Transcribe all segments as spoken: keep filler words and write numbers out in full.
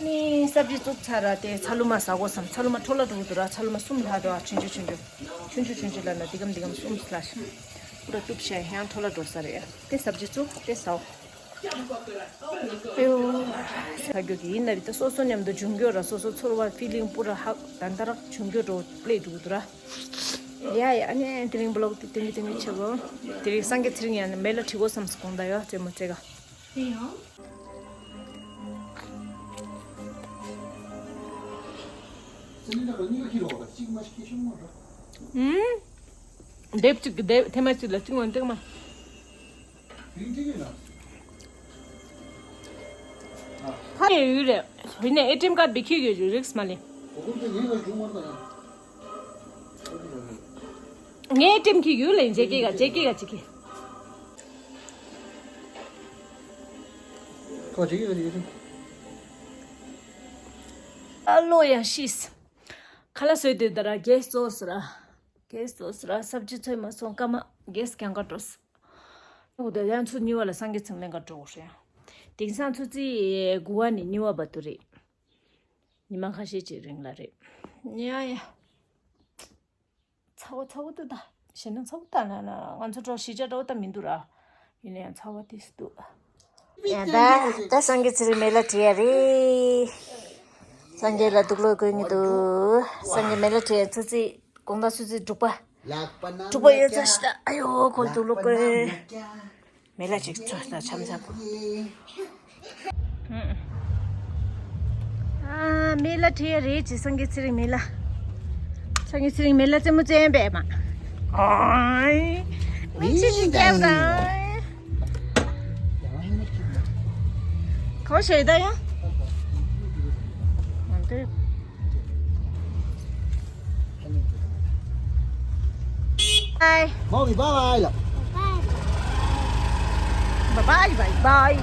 ནི་སབ་ཇི་བཙུགས་ཚར་ར། དེ་ཚ་ལུ་མ་ཟ་དགོས་བསམ། ཚ་ལུ་མ་འཕྲོ་བརླག་འགྲོ་གི་འདུག་ར། ཚ་ལུ་མ་གསུམ་ལྷག་འདུག་ཨ། ཆུང་ཆུང་ཆུང་ཆུང་ཆུང་ཆུང་ལ་ན་འདི་གམ་འདི་གམ་གསུམ་ལྷག་ཤག་པུ་ར་གཏུབ་བྱས་ཡང་འཕྲོ་བརླག་འགྲོ་ས་རེད་ཡ། དེ་སབ་ཇི་བཙུགས་དེ་ཟའོ། ཨ་ཡོ། ས་རྒྱུ་གི་ཡིན་ན་རི་ད་སོ་སོ་མཉམ་དུ་འབྱུང་འགྱུར་ར། སོ་སོ་ཚོར་བ་ཕི་ལིང་པུ་ར་ཧག་ད་ད་རག་འབྱུང་འགྱུར་རོ་པླེ་འགྲོ་གི་འདུག་ར། ཡ་ཡ། ཨ་ནི་དེ་རིང་བི་ལོག་དེ་དེ་རིང་དེ་རིང་བྱེད་གོ། དེ་རིང་སངས་རྒྱས་ཚེ་རིང་ཡང་མེ་ལ་ཁྲི་གོ་བསམ་སོང་ད་ཡོ་རྩེད་མོ་རྩེ་ག་ཨུམ། དེབ་ཅིག་གི་དེབ་ཐེངས་མ་གཅིག་ལ་གཅིག་མ་འདེགས་མ། ཕ་ཡི་ཡུལ་རེད། ཡིན་ནའི་ཨེ་ཊི་ཨེམ་ཀར་བི་ཁྱི་ཡོད་རིགས་མ་ལེ། ངའི་ཊིམ་གྱི་ཡུལ་ལ་མཇལ་སྐྱེལ་ག་མཇལ་སྐྱེལ་ག་ཅིག་གི། ཁོ་ཅིག་གི་ཡུལ། ཨ་ལོ་ཡ་ཤིས། ཁ་ལག་བཟོས་དུས་ད་ར་གེ་སི་ཙོགས་ར། གེ་སི་ཙོགས་ར་སབ་ཇི་ཚོས་མ་སོང་སྐར་མ་གེ་སི་གྱང་ག་འགྲོ། ལོག་དེ་ཡང་ཚུ་གཉིས་པ་ལ་སངས་རྒྱས་ཚང་ལེན་ག་འགྲོ་དགོས་རེད། དེང་སང་ཚུ་ཚི་དགུ་བ་ནས་གཉིས་པ་བར་དུ་རེད། ཉི་མ་ཁ་ཤས་ཅིག་རིང་ལ་རེད། ཡ་ཡ། ཚ་བོ་ཚ་བོ་འདུག་ད། ཞེ་ན་ཚ་བོ་ད་ན་ན་ང་ཚོ་གྲོགས་གཞིས་ཆགས་འདྲ་བོ་ད་མི་འདུག་ར། ཡིན་ན་ཡང་ཚ་བོ་དེ་སུ་འདུག་ཡ་ད་ད་སངས་རྒྱས་ཚེ་རིང་མེ་ལ་བྲིས་ཡ་རེད། སངས་རྒྱས་ལ་དུག་ལོག་གོན་གྱི་འདུག་སངས་རྒྱས་མེ་ལ་བྲིས་ཡ་ཚུ་ཚི་དགོང་དག་ཚུ་ཚི་འབྲུག་པ། འབྲུག་པ་ཡོད་ཚ་ཞིག་ད། ཨ་ཡོ་ཁོ་དུག་ལོག་གོན། མེ་ལ་ཅིག་ཚོ་ས་འཆམ་འཆམ། ཨ་མེ་ལ་ཁྲིད་ཡ་རེད་ཅེས་སངས་རྒྱས་ཚེ་རིང་མེ་ལ། སངས་རྒྱས་ཚེ་རིང་མེ་ལ་རྩེད་མོ་རྩེ་ཡ་འབད་མ། ཨོའི། མིག་ཆུ་ཅིག་བརྒྱབ་ར། གོ་ཤེས་ད་ཡ། འོན་ཏེ། Bye. Mommy, bye bye. Bye bye, bye bye.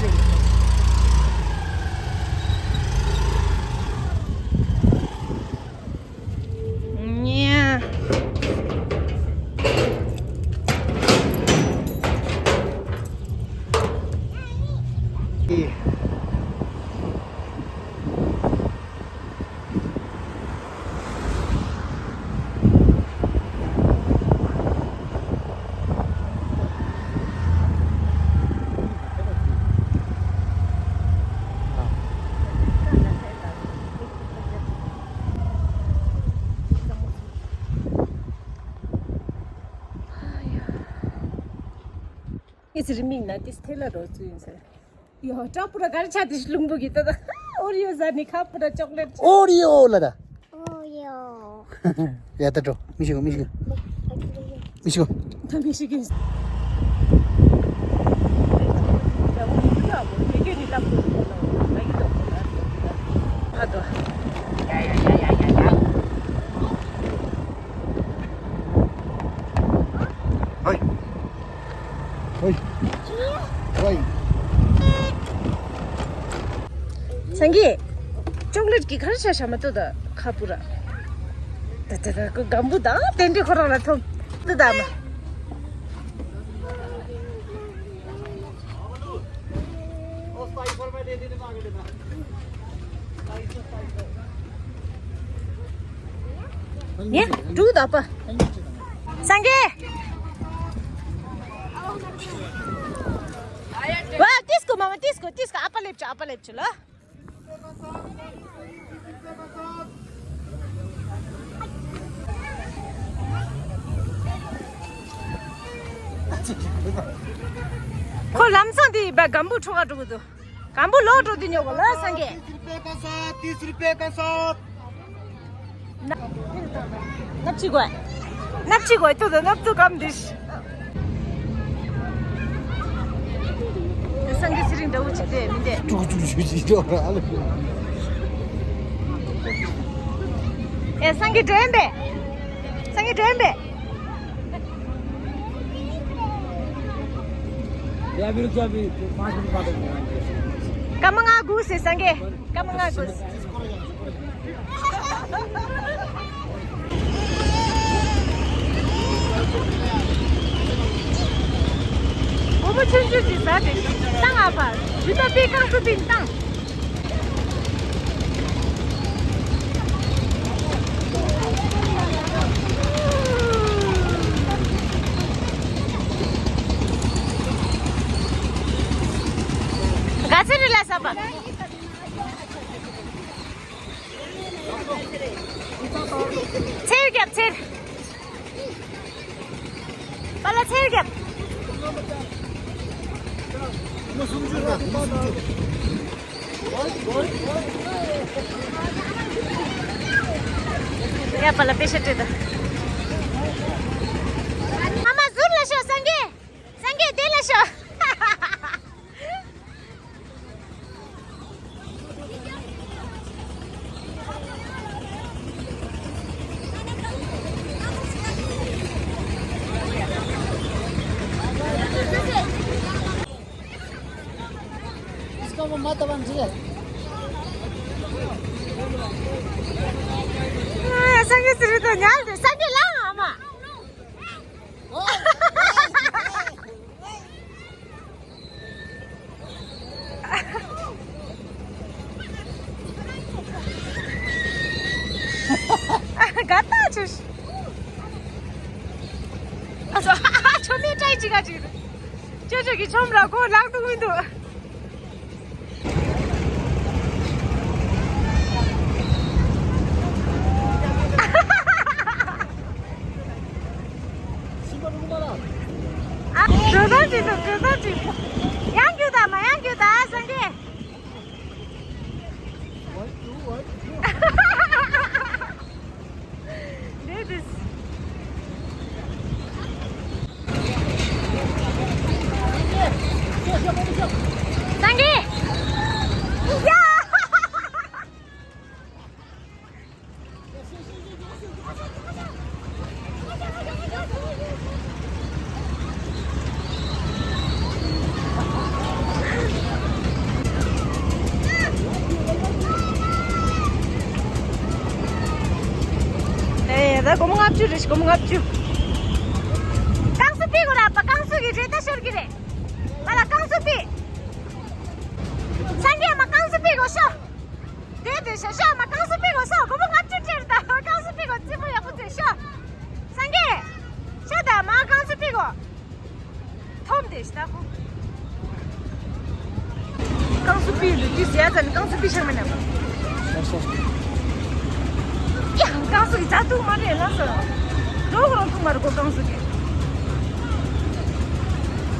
ཨེ་ཙི་རི་མིག་ན་ཏིས་ཐེ་ལ་རོ་ཙུ་ཡིན་ཟེར། ཡོ་ཀྲ་པུ་ར་གར་ཆ་ཏིས་ལུང་པོ་གི་ཏ་ཏ། ཨོ་རི་ཡོ་ཟ་ནི་ཁ་པུ་ར་ཅོག་ལེ་ཊི། ཨོ་རི་ཡོ་ལ་ད། ཨོ་རི་ཡོ། ཡ་ད་འགྲོ། མི་ཤི་གོ། མི་ཤི་གོ། མི་ཤི་གོ། ད་མི་ཤི་གིན། ཧ་དོ། ཧོའི། ཧོའི། ཧོའི། སངས་རྒྱས། ཅོག་ལེ་ཊི་གི་ཁར་ཤ་ཤ་མ་ཏོ་ད་ཁ་པུ་ར། ད་ད་ད་ཁོ་སྒམ་བུ་དང་དེ་འདྲའི་ཁོ་རང་ལ་ཐོང་། ཏོ་ད་མ། ཡེ། འབྲུག་ད་པ། སངས་རྒྱས། ཝ། ཏིས་ཀོ་མ་མ་ཏིས་ཀོ་ཏིས་ཀོ་ཨ་པ་ལེབ་ཆ་ཨ་པ་ལེབ་ཆ་ལ། ཁོ་ལམ་སང་དེ་བ་སྒམ་བུ་འཕྲོ་ག་འགྲོ་གི་འདུག་སྒམ་བུ་ལོག་འགྲོ་དུས་ཉོ་གོ་ལ་སངས་རྒྱས། तीस रुपए का साथ, तीस रुपए का साथ। ནག་ཅི་གོ། ནག་ཅི་གོ་ཏུ་དུ་ནག་ཏུ་གམ་དིཤ། སངས་རྒྱས་ཚེ་རིང་འདྲ་བོ་ཅིག་དེ་མི་འདེ། ཀྲུག་ཀྲུག་ཞུ་ཅིག་ཅོག་ར་ཨ་ལ། ཨེ་སངས་རྒྱས་འགྲོ་ཡན་པས། སངས་རྒྱས་འགྲོ་ཡན་པས། སྐར་མ་ལྔ་སྒུག་ཟེར་སངས་རྒྱས། སྐར་མ་ལྔ་སྒུག་ཟེར། སྒོར་མོ་ཆུང་ཆུང་ཞིག་ཟ་དེ་བཏང་ཨ་ཕ། རི་ད་པི་ཀང་སུ་པིན་བཏང་། ཚེར། པ་ལ་ཚེར་རྒྱབ། ཡ་པ་ལ་པེ་ཤ་སྤྲད་དང་། ཨ་མ་ཟུར་ལ་ཤོག་སངས་རྒྱས། སངས་རྒྱས་དེ་ལ་ཤོག་སངས་རྒྱས་ཟེར་བའི་ཐོག་ཉལ་ཏེ་སངས་རྒྱས་ལངས་ཨ་མ། དགའ་ཐག་ཆོད། ཨ་ཚོ་ཨ་ཆོ་མེ་ཏྲའི་ཅི་ག་ཅི། ཅོ་ཅོ་གི་ཆོམ་ར་གོ་ལག་ཏུ་མི་འདུག་འགྲོ་སྟངས་ཅིག་འདུག་འགྲོ་སྟངས་ཅིག་ཡང་རྒྱུག་དང་མ་ཡང་རྒྱུག་དང་སངས་རྒྱས། འདི་འདི། སངས་རྒྱས། ཡ། ཨེ་ད་སྒོར་མོ་ལྔ་བཅུ་རེད། སྒོར་མོ་ལྔ་བཅུ། རྐང་སུ་ཕིག་གོ་ར་པ། རྐང་སུ་གི་རེད། ད་ཤོར་གི་རེད། ང་ལ་རྐང་སུ་ཕིག་སངས་རྒྱས་མ་རྐང་སུ་ཕིག་གོ་ཤོག་དེ་དེ་ཤོག་ཤོག་མ་རྐང་སུ་ཕིག་གོ་ཤོག་སྒོར་མོ་ལྔ་བཅུ་སྤྲད་ད། རྐང་སུ་ཕིག་གོ་རྩེད་མོ་ཡག་པོ་རྩེ་ཤོག་སངས་རྒྱས། ཤོག་ད་མ་རྐང་སུ་ཕིག་གོ་ཐོབ་འདི་ཞིག་ད་ཁོ། རྐང་སུ་ཕིག་ལུས་དུས་ཟེར་ཡ་ཙམ་ནི་རྐང་སུ་ཕིག་ཤག་མེད་ན་མ། ཡ་རྐང་སུ་གི་རྩ་ཐུག་མ་རེད་ལ་སོ། འགྲོ་གོ་རང་ཐུག་མ་རེད་གོ་རྐང་སུ་གི།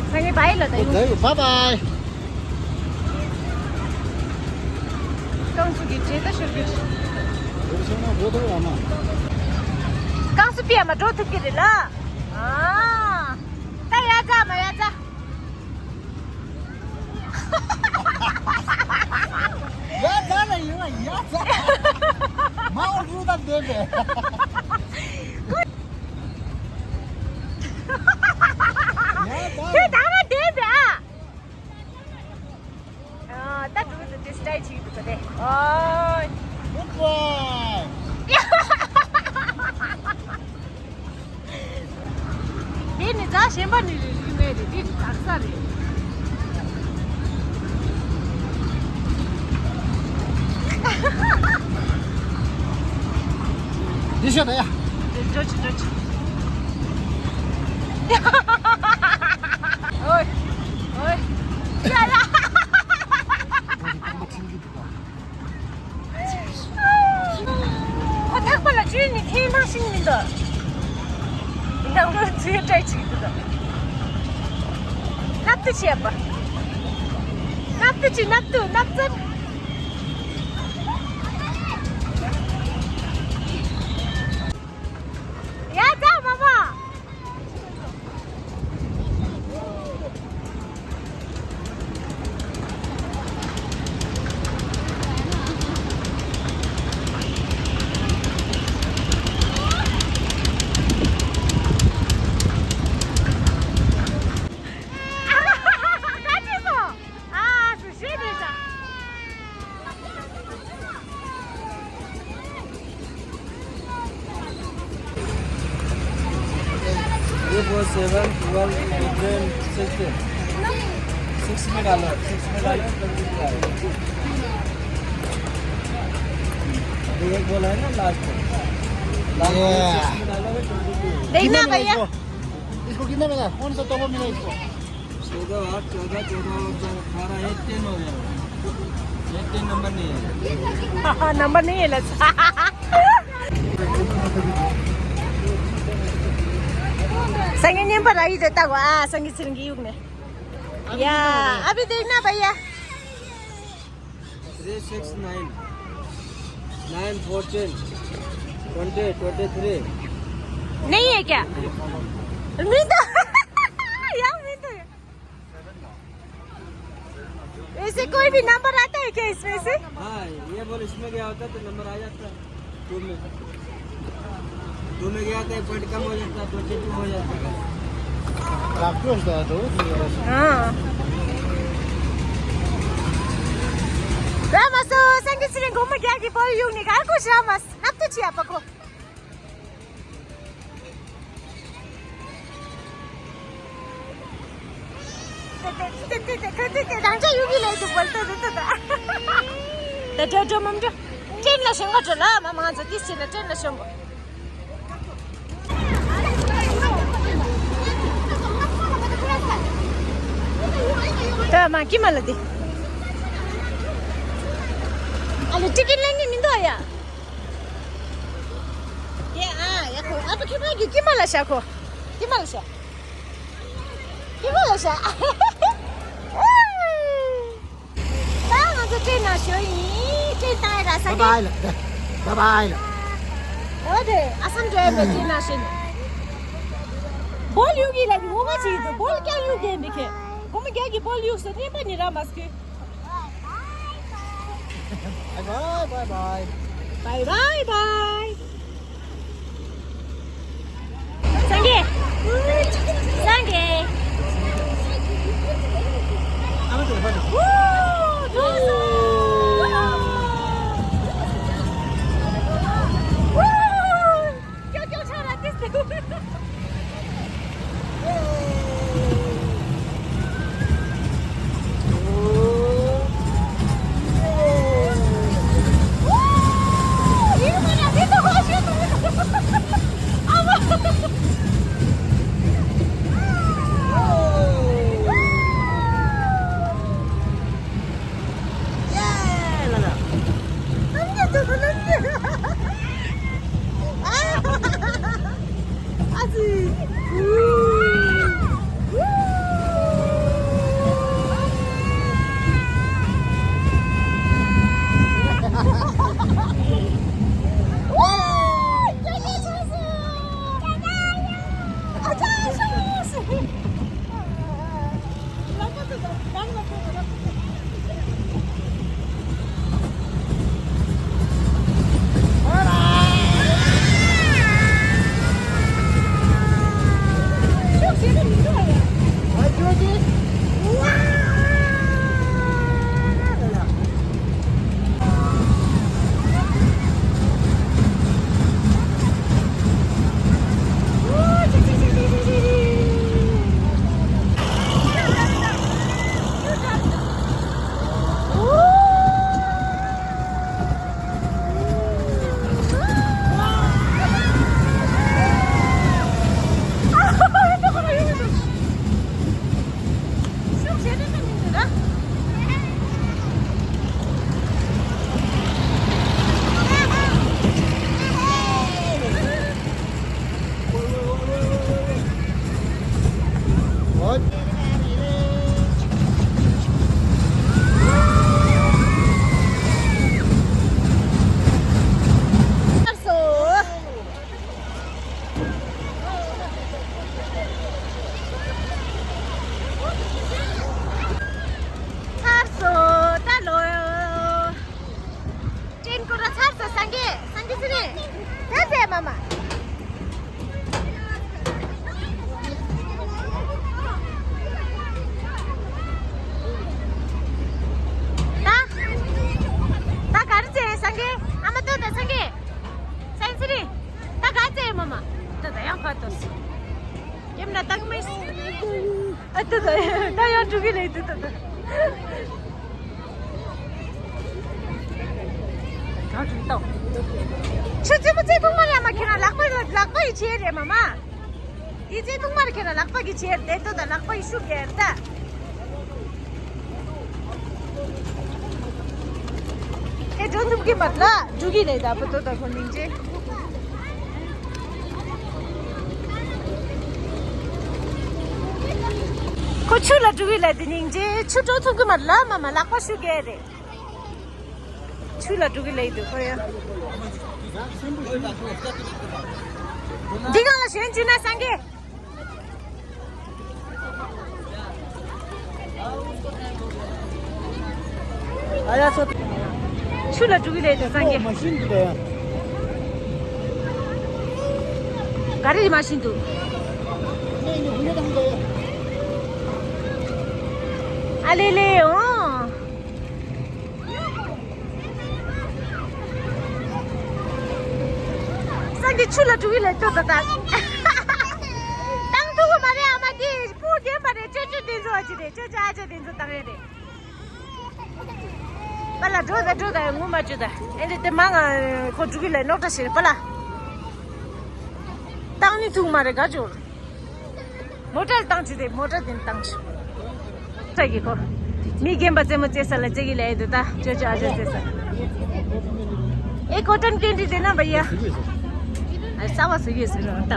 ས་ངའི་བའི་ལ་ད་ཡོང་། Bye bye. རྐང་སུ་གི་རྗེས་ད་ཤོར་གི། རྐང་སུ་ཕིག་ཡ་མ་འགྲོ་ཐུབ་ཀྱི་རེད་ལ། ཨ། ད་ཡ་ཙ་མ་ཡ་ཙ། ཡ་ཙ་ལ་ཡིན་ལ་ཡ་ཙ། མ་འོ་རུ་ད་འདོད་པས། ཡ་ཙ་ལ། དེ་ད་ར་འདོད་པས་ཨ། ཨ། ད་འགྲོ་གི་འདུག་དེ་སི་ཊའི་ལ་བྱེད་ཀྱི་འདུག་ག་དེ། ཨོ། Good boy. དེ་ནི་རྫ་གཞན་པ་ནི་རེད་རེད་མེད་རེད། དེ་ནི་དག་ས་རེད། འདི་ཤོད་ད་ཡ། འགྲོ་ཆི་འགྲོ་ཆི། ཨོའི། ཨོའི། ཡ་ཡ། ཁོ་ཐག་པ་ལ་བཅུས་ནི་ཐེངས་མང་ཤིང་མི་འདུག་ནང་ལོ་ཚུལ་བཀྲ་ཅིག་འདུག་སྣབས་དུ་བྱས་པ། སྣབས་དུ་ཅི་སྣབས་དུ་སྣབས་ཚར། ཡ་ད་མ་མ། Three, four, seven, twelve, fifteen, sixteen. Six में डालो, six में डालो, twenty two आएगा। अभी एक बोला है ना लास्ट में। लास्ट में ये। सिक्स में डालोगे, ट्वेंटी टू। देखना भैया। इसको कितना मिला? कौन सा टॉपर मिला इसको? चौदह आठ, चौदह, चौदह और चार, अठारह, एटीन हो गया। एटीन नंबर नहीं है। नंबर नहीं है, लस। སང་ཉིན་བརྙན་པར་རག་གི་འདུག་ལྟ་དགོས་ཨ། སང་ཉིན་ཚེ་རིང་གི་གཡུག་ནས། ཡ། अभी देखना भैया। Three six nine, nine fourteen, twenty twenty three. नहीं है क्या? नहीं तो। यार, नहीं तो। वैसे कोई भी नंबर आता है क्या इसमें से? हाँ, ये बोल, इसमें क्या होता है तो नंबर आ जाता है। टू में, टू में क्या होता है, पॉइंट कम हो जाता है, ट्वेंटी टू हो जाता है। हाँ। रामस, संगीत श्री घूम गया कि बोल यूं निकाल कुछ रामस, नब तो चिया पको। ད་འགྲོ་འགྲོ་མམ་འགྲོ། ཀྲེན་ལ་ཞོན་ག་འགྲོ་ལ་མ་མང་ཚོ་ཏིས་ཅི་ན་ཀྲེན་ལ་ཞོན་གོ། ད་མ་ཀི་མ་ལ་དེ། ཨ་ལེ་ཏི་ཀེ་ལེན་ནི་མི་འདུག་ཡ། ཡེ་ཨ་ཡ་ཁོ་ཨ་པ་ཁེ་པ་གི་ཀི་མ་ལ་ཤ་ཁོ། ཀི་མ་ལ་ཤ། ཀི་མ་ལ་ཤ། ད་ང་ཚོ་ཀྲེན་ནང་ཞོན་ཡིན། ཀྲེན་བཏང་ཡ་ར་ས། Bye bye ལ། Bye bye ལ། འོ་དེ་ཨ་སམ་འགྲོ་ཡ་མེད་ཀྲེན་ནང་ཞོན། བོལ་གཡུག་གི་ལ་གི་ངོ་མ་ཅིག་འདུག་བོལ་རྐྱང་གཡུག་གི་འདི་ཁེ། གོ་མོ་རྒྱག་གི་བོལ་གཡུག་སོ་ནི་པ་ནི་ར་མ་སྐུ། Bye bye, bye bye. Bye bye, bye. སངས་རྒྱས། སངས་རྒྱས། ཨ་མ་དེ་ཕ་དེ། ཀྱོ་ཀྱོ་ཆ་ར་ཏིས་ཏེ། ཚར་སོང་ད་ལོ། ཀྲེན་སྐོར་ར་ཚར་སོང་། སངས་རྒྱས། སངས་རྒྱས་ཟེར་ནས། ད་ཟེར་མ་མ། ད། ད་ག་རེ་ཟེར་སངས་རྒྱས། ཨ་མ་ལྟོས་ད་སངས་རྒྱས། སངས་རྒྱས་ཟེར་ནས། ད་ག་རེ་ཟེར་མ་མ། ད་ད་ཡང་ཕར་ལྟོས་སོང་། ཀེམ་ར་བཏང་མེད། ཨ་ཏི་ད་ད་ཡང་འགྲོ་གི་རེད་ཏི་ད་ད། གང་འགྲིག་ཏོ། ཆུ་ཙི་མོ་ཙི་ཐུག་མ་རེད་མ་ཁྱེད་རང་ལག་པ་ལག་པ་ཡི་ཆེ་རེད་མ་མ། དེ་ཙི་ཐུག་མ་རེད་ཁྱེད་རང་ལག་པ་གི་ཆེ་རེད་ཏོ་ད་ལག་པ་ཡི་ཤུགས་རྒྱལ་ད། ཁྱེད་འགྲོ་ཐུབ་ཀྱི་མ་རེད་ལ་འགྲོ་གི་རེད་ད་པོ་ཏོ་ད་ཁོ་མིང་ཅེ། ཁོ་ཆུ་ལ་འགྲོ་གི་ལབ་དེ་སྙིང་རྗེ། ཆུ་འགྲོ་ཐུབ་ཀྱི་མ་རེད་ལ། མ་མ་ལག་པ་ཤུ་གས་རེད། ཆུ་ལ་འགྲོ་གི་ལབ་འདུག་ཁོ་ཡ། འདི་གང་ལ་ཞོན་བཅུག་ན་སངས་རྒྱས། ཆུ་ལ་འགྲོ་གི་ལབ་འདུག་སངས་རྒྱས། མ་ཤེས་འདུག་ག་ཡ། ག་རེ་མ་ཤེས་འདུག་ཨ་ལེ་ལེ་འོང་། སངས་རྒྱས་ཆུ་ལ་འགྲོ་གི་ལབ་ཏོ་ད་ད། བཏང་ཐུབ་ཀྱི་མ་རེད། ཨ་མ་དེ་སྤུ་རྒྱན་པ་རེད། ཅོ་ཅོ་དེ་ཚོ་ཨ་ཅེ་རེད། ཅོ་ཅོ་ཨ་ཅེ་དེ་ཚོ་བཏང་ཡ་རེད། པཱ་ལགས་འགྲོ་ད་འགྲོ་ད། ངུ་མ་བཅུག་ད། ཨེ་འདྲ་དེ་མ་ང་ཁོ་འགྲོ་གི་ལབ་རྙོག་དྲ་བྱེད་རེད་པཱ་ལགས། བཏང་ནི་ཐུབ་མ་རེད་ག་ཅོ། མོ་ཊར་བཏང་བཅུག་དེ། མོ་ཊར་དེ་བཏང་བཅུག་ས་གི་ཁོ། མི་རྒན་པ་རྩེད་མོ་རྩེ་ས་ལ་རྩེ་གི་ལབ་ཡ་འདུག་ད། ཅོ་ཅོ་ཨ་ཅོ་རྩེ་ས། ཨེ་ཀོ་ཊོན་ཀེན་ཌི་དེ་ན་བ་ཡ། ཨ་ས་བ་སུ་ཡོད་ཟེར་རོ་ད།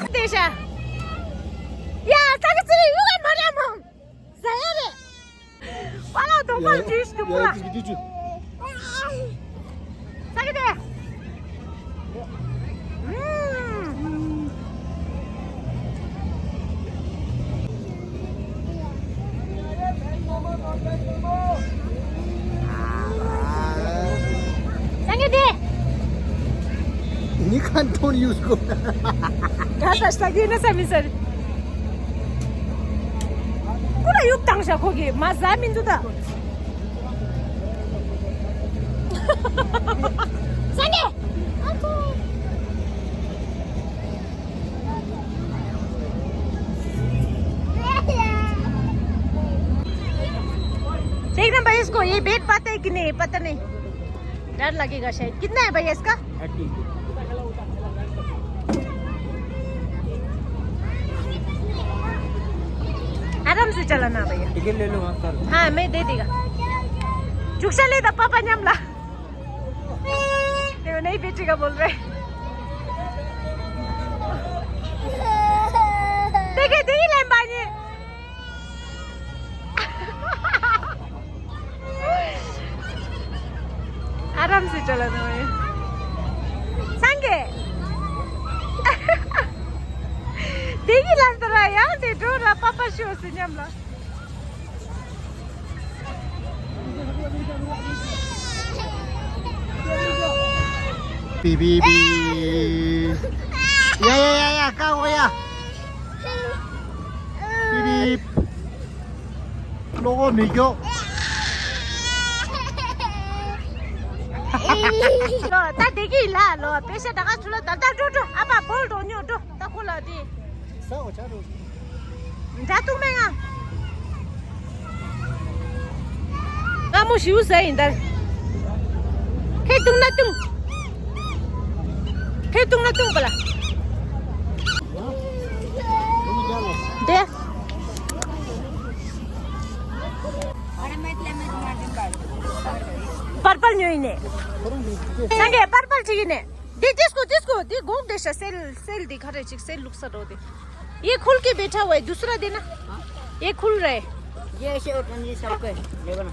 དེ་ཤ། ཡ། ད་གི་ཚེ་ཡུ་ག་མ་ར་མང་། ཟ་ཡ་རེད། པཱ་ལགས་དོགས་པ་ཅིག་ཞུ་གི་པུ་ར། ས་གི་དེ། ས་གི་དེ། ནི་ཁན་ཐོན་ཡུས་གོ། ད་ད་ས་གི་ན་ས་མི་ས་རེད། ཀུ་ར་ཡུག་བཏང་ཤག་ཁོ་གིས་མ་ཟ་མི་འདུག་ད། སངས་རྒྱས། देखना भाई इसको, ये बेड पाता है कि नहीं, पता नहीं। डर लगेगा शायद। कितना है भैया इसका? थर्टी। आराम से चलाना भैया। टिकट ले लो वहाँ सर। हाँ, मैं दे देगा। झुकसा ले द पापा न्यामला। देखो, नहीं बेचेगा बोल रहे। देखिए, देखिए, लेम्बानी। आराम से चलाना है। संगे। देखिए, लग तो रहा है यार, दे दो ना, पापा शो से न्यामला। ཕི་ཕི་ཕི། ཡ་ཡ་ཡ་ཡ། ཀ་འོ་ཡ། ཕི་ཕི། ལོ་གོ་མི་མགྱོགས། ལོ་ད་བདེ་གི་ལ་ལོ་པེ་ཤ་ད་ག་ཚུ་ལ་ད་ད་འགྲོ་འགྲོ། ཨ་ཕ་བོལ་འགྲོ་ཉོ་འགྲོ། ད་ཁོ་ལ་དེ། ས་འོ་ཆ་འགྲོ། འདྲ་ཐུག་མེད་ང་། ང་མོ་ཞིའུ་ཟ་ཡིན་ད། ཁེ་བཏུང་ན་བཏུང་། ཁེ་བཏུང་ན་བཏུང་པ་ལ། དེ། པར་པལ་ཉོ་ཡིན་ནས། སངས་རྒྱས་པར་པལ་ཅིག་ཡིན་ནས། दे, दे इसको, दे इसको, दे, घोंक दे, सेल, सेल दिखा रहे, चिक, सेल लुक सर दे। ये खोल के बैठा हुआ है, दूसरा देना। ये खुल रहा है। ये ऐसे उठानी है सर पे, देखो ना।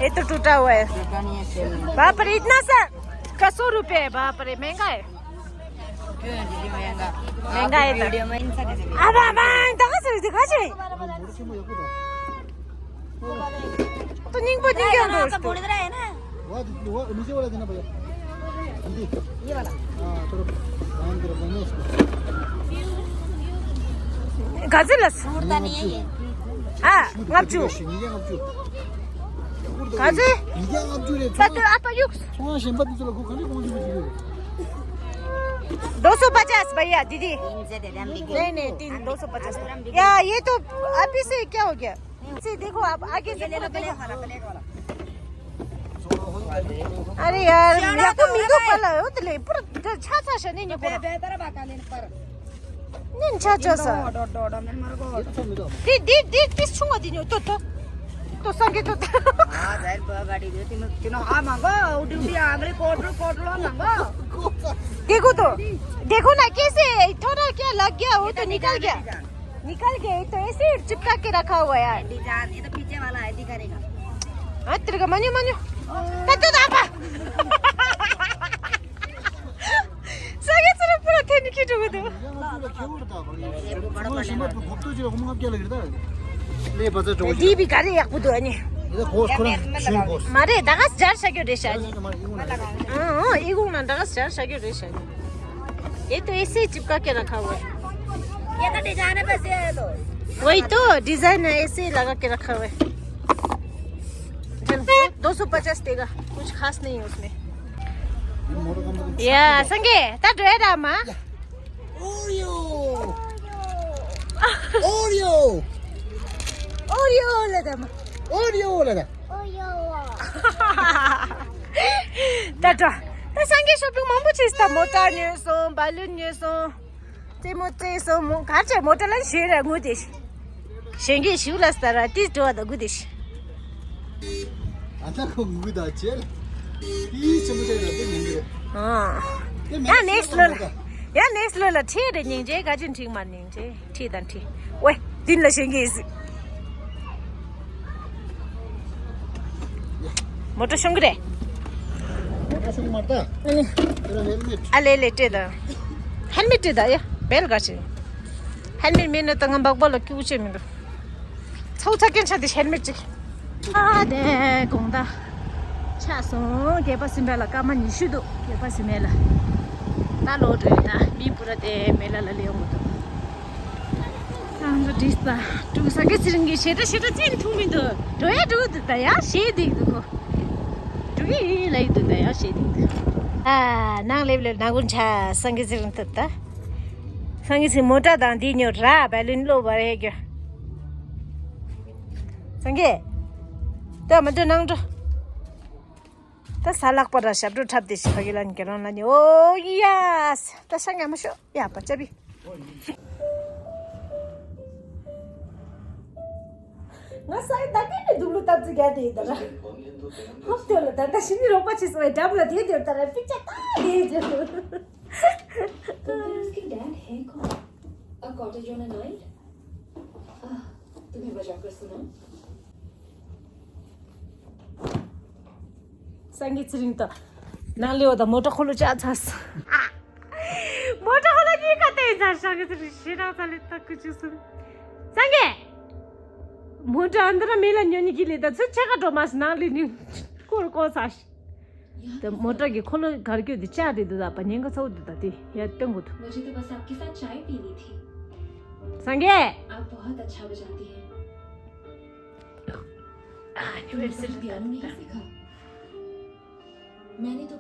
ये तो टूटा हुआ है। उठानी है सेल। बाप रे, इतना सा का सौ रुपये है, बाप रे, महंगा है। क्यों है दीदी महंगा? महंगा है तो। वीडियो में इन सारे से अब अब अब तक से दिखा चाहिए। तो निंग पर निंग क्या दोस्त? पूरी तरह है ना। वह, वह नीचे वाला देना भैया। ये वाला। हाँ, थोड़ा बांध के रखो ना इसको। गाजलस। छोड़ता नहीं है ये। हाँ, ngapchu. ये ngapchu. Gazi. ये ngapchu रे. Tatu apa yuk? Semua sempat itu lagu kami kau juga. दो सौ पचास भैया, दीदी। नहीं, नहीं, तीन, दो सौ पचास। या, ये तो आप ही से क्या हो गया? से देखो, आप आगे से पूरा देखो। अरे यार, या को मिगो पला हो तले, पूरा छा छा शने नहीं को। नीन छा छा सा। दे, दे, दे, पिस छुआ दिन्यो, तो, तो। तो संगे तो। हाँ, जाहिर बात गाड़ी दे, तीनों, तीनों, हाँ, मांगो, उठी, उठी, आंगली कोटलो, कोटलो मांगो। देखो तो, देखो ना कैसे, थोड़ा क्या लग गया, वो तो निकल गया। निकल गया, ये तो ऐसे ही चिपका के रखा हुआ है यार। एंडी जान, ये तो पीछे वाला है, दिखा रहेगा। हाँ, तेरे का मन्यो, मन्यो। तत्तो दापा। सगे तेरे पूरा थे निकी टुगु दो। ले बजा टुगु। दी भी करे याक बुदो अनि। ये कोस कोन छुन कोस। मारे दगस जार सक्यो रेशा। अँ, अँ, इगुङ न दगस जार सक्यो रेशा। ये तो ऐसे ही चिपका के रखा हुआ है। ये तो डिजाइन है, बस ये है तो। वही तो, डिजाइन है, ऐसे ही लगा के रखा हुआ है। चल, दो सौ पचास देगा, कुछ खास नहीं है उसमें। या, संगे, ता ड्राई रामा। Oreo! Oreo! Oreo ले दे म। Oreo ले दे। Oreo। ད་ད་ད་སངས་རྒྱས་ཤོ་པིང་མང་པོ་བྱས་ད། མོ་ཊ་ཉོས་སོང་། བ་ལུན་ཉོས་སོང་། རྩེད་མོ་རྩེས་སོང་། མོ་གར་བྱས་མོ་ཊ་ལ་ཞེ་ར་ངུ་དེ། ཞེ་གི་ཞུ་ལ་སྟ་ར་ཏི་འགྲོ་བ་ད་གུ་དེ། ཨ་ད་ཁོ་ངུ་ད་ཅེལ། ཏི་ཆེན་པོ་ཅེལ་ར་ཏི་ཉན་གི་རེད། ཨ། ཡ་ནེགསི་ལོ་ལ། ཡ་ནེགསི་ལོ་ལ་ཁྲིད་རེ་སྙིང་རྗེ། ག་ཅིན་ཁྲིད་མ་སྙིང་རྗེ། ཁྲིད་དང་ཁྲིད། ཝེ། དིན་ལ་ཤོང་གི་ཡིན། མོ་ཊ་ཤོང་གི་རེད། མོ་ཊ་ཤོང་མ་ད། ཨ་ནི། དེ་ར་ཧེལ་མེད། ཨ་ལེ་ལེ་སྤྲད་ད། ཧེལ་མེད་སྤྲད་ད་ཡ། བེལ་ག་ཅི། ཧེལ་མེད་མེད་ན་ད་ང་འབག་པ་ལ་སྐྱུག་བྱེད་མི་འདུག་ཚའུ་ཚ་རྐྱེན་ཆ་དེ་ཧེལ་མེད་ཅིག་ཨ་དེ་དགོང་དག་ཆགས་སོང་། སྒལ་པ་སིམ་པ་ལ་སྐར་མ་ཉི་ཤུ་འདུག་སྒལ་པ་སིམ་པ་ལ། ད་ལོག་འགྲོ་ཡོད་ད། མི་བུ་ར་དེ་མེ་ལ་ལ་ལེ་ཡོང་གི་འདུག་ཨང་ཀྲིས་པ། ཀྲུང་སངས་རྒྱས་ཚེ་རིང་གི་ཞེ་དྲག་ཞེ་དྲག་ཅན་འཐུང་མི་འདུག་འགྲོ་ཡ་འགྲོ་འདུག་ད་ཡ་ཞེ་སྡིག་འདུག་གོ་འགྲོ་གི་ལ་ཡི་འདུག་ད་ཡ་ཞེ་སྡིག་འདུག་ཨ་ནང་ལེབ་ལེབ་ནང་ཀུན་ཆ་སངས་རྒྱས་ཚེ་རིང་ཐུབ་ད། སངས་རྒྱས་ཚེ་མོ་ཊ་དང་འདི་ཉོ་ར་བལ་ལུན་ལོ་བར་ཧེ་གྱོ། སངས་རྒྱས། ད་མ་འདྲ་ནང་འགྲོ། ད་ས་ལག་པ་ར་ཞབས་བྲོ་འཁྲབ་དེ་ཞིག་ཕ་གི་ལ་ཉི་གེ་རང་ལ་ཉི་ཨོ་ཡ། ད་ཤ་ཉ་མ་ཤོ་ཡ་པ་ཅ་བི། ང་ས་ཡི་ད་ཀའི་ནས་སྡུག་ལུ་སྟབས་ཙི་རྒྱ་དེ་ཡིན་ད་ར། ཧོབ་ཐོལ་ད་ད་ཤི་ནི་རོགས་པ་ཆེ་སོང་བའི་འགྲམ་ལ་དེ་དེར་ད་ར་པི་ཅ་ད་དེ་དེར། तो फिर उसके डैड है कौन? अ कॉटेज ओनर नॉइड? आह, तुम्हें बजाकर सुना। སངས་རྒྱས་ཚེ་རིང་དང་ནང་ལེའོ་དང་མོ་ཊ་ཁོ་ལོ་ཅག་ཚ་སོང་། མོ་ཊ་ཁོ་ལོ་གཉིས་ཀ་བལྟས་ཚར། སངས་རྒྱས་ཚེ་རིང་ཞེ་དྲག་ཚ་ལེ་ཐག་ཁུ་ཆུ་སོང་། སངས་རྒྱས། མོ་ཊ་ཨ་འདི་ར་མེ་ལ་ཉོ་ནི་གི་ལེ་ད་ཚུར་ཆེ་ཁ་འགྲོ་མ་སི་ནང་ལེ་ནི་ཀོར་ཀོ་ཚ་ཤི། ད་མོ་ཊ་གི་ཁོ་ལོ་གར་སྐྱོད་དེ་ཅག་དེ་འདུག་ད་པ་ཉེན་ཁ་ཚ་བོ་འདུག་ད་དེ་ཡ་སྟོན་དགོས་འདུག मुझे तो बस आपके साथ चाय पीनी थी। སངས་རྒྱས། आप बहुत अच्छा बजाती हैं। आ, anniversary पियानो नहीं सीखा। मैंने तो